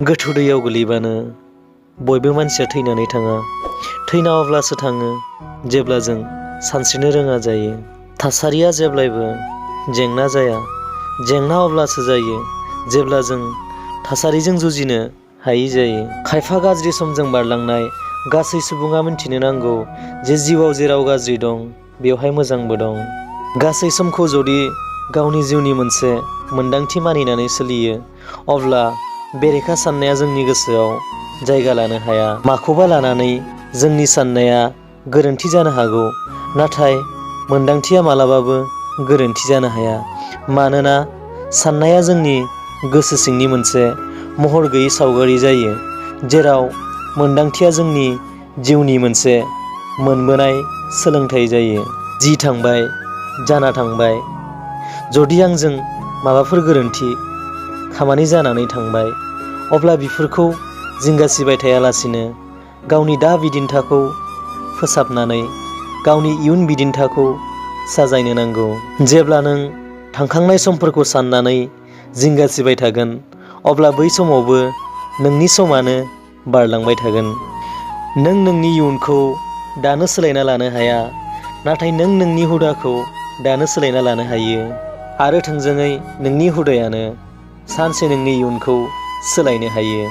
गोथौ दैयाव गोलैबानो बयबो मानसिया थैनानै थाङा। थैना अब्लासो थाङो जेब्ला जों सानस्रिनो रोङा जायो। थासारिया जेब्लायबो जेंना जाया, जेंना अब्लासो जायो जेब्ला जों थासारिजों जुजिनो हायि जायो। खायफा गाज्रि समजों बारलांनाय गासै सुबुङा मिन्थिनो नांगौ जे जिउआव जेराव गाज्रि दं बेवहाय मोजांबो दं। गासै समखौ जुदि गावनि जिउनि मोनसे मोन्दांथि मानिनानै सोलियो अब्ला बेरेखा साननाया जोंनि गोसोआव जायगा लानो हाया। माखौबा लानानै जोंनि साननाया गोरोन्थि जानो हागौ, नाथाय मोन्दांथिया मालाबाबो गोरोन्थि जानो हाया। मानोना साननाया जोंनि गोसो सिंनि मोनसे महर गैयै सावगारि जायो, जेराव मोन्दांथिया जोंनि जिउनि मोनसे मोनबोनाय सोलोंथाइ जायो। जि थांबाय जाना थांबाय। जुदि आंजों माबाफोर गोरोन्थि खामानि जानानै थांबाय अब्ला बेफोरखौ जिंगासिबाय थायालासिनो गावनि दा बिदिन्थाखौ फोसाबनानै गावनि इयुन बिदिन्थाखौ साजायनो नांगौ। जेब्ला नों थांखांनाय समफोरखौ साननानै जिंगासिबाय थागोन अब्ला बै समावबो नोंनि समानो बारलांबाय थागोन। नों नोंनि इयुनखौ दानो सोलायना लानो हाया, नाथाय नों नोंनि हुदाखौ दानो सोलायना लानो हायो। आरो थोंजोङै नोंनि हुदायानो सानसे नोंनि इयुनखौ सोलायनो हायो।